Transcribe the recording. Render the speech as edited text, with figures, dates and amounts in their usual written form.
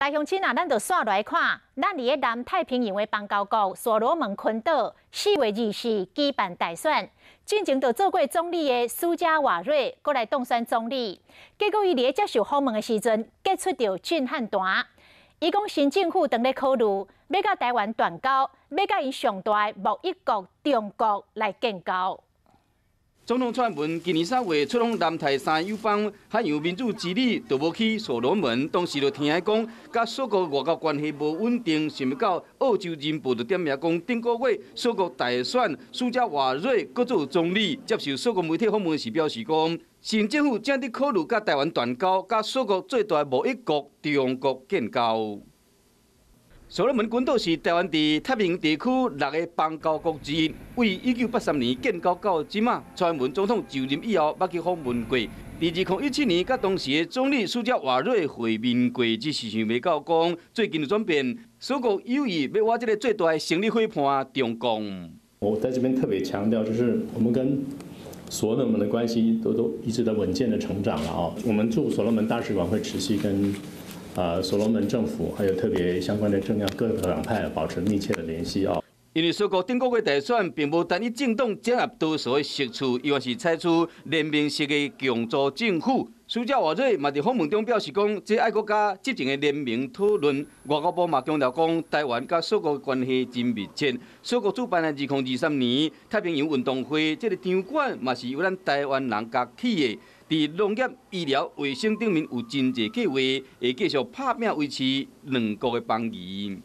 來鄉親啊，咱就紲來看，咱佇咧南太平洋的邦交國所羅門群島，4月24舉辦大選，進前就做過總理的蘇加瓦瑞閣來當選總理。結果伊佇咧接受訪問的時陣，結出著震撼彈。伊講新政府當咧考慮欲佮台灣斷交，欲佮𪜶上大的貿易國中國來建交。總統蔡英文今年3月出訪南太三友邦海洋民主之旅，就無去所羅門。當時就聽講，佮鎖國外交關係無穩定，想欲到澳洲人報就點名講，頂個月鎖國大選，蘇加瓦瑞閣做總理，接受鎖國媒體訪問時表示講，新政府正佇考慮佮台灣斷交，佮鎖國最大貿易國中國建交。所羅門群島是台灣佇太平洋地區六个邦交國之一，為1983年建交到這馬，蔡英文總統就任以後，捌去訪問過。佇2017年，佮當時的總理蘇加瓦瑞會面過，只是想袂到講最近有轉變，鎖國有意欲倚這个最大的生意夥伴中共。我在這邊特別強調，就是我們跟所羅門的關係都一直在穩健的成長了啊。我們駐所羅門大使館會持續跟所羅門政府還有特別相關的政要各個黨派保持密切的聯繫哦。因為鎖國頂個月大選並無單一政黨掌握多數的席次，猶原是採取聯盟式的共組政府。蘇加瓦瑞嘛佇訪問中表示講，這愛閣佮執政的聯盟討論。外交部嘛強調講，台灣佮鎖國關係真密切。鎖國主辦的2023年太平洋運動會，這个場館嘛是由咱台灣人共起的。佇農業、醫療、衛生頂面有真濟計劃，會繼續拍拚維持兩國的邦誼。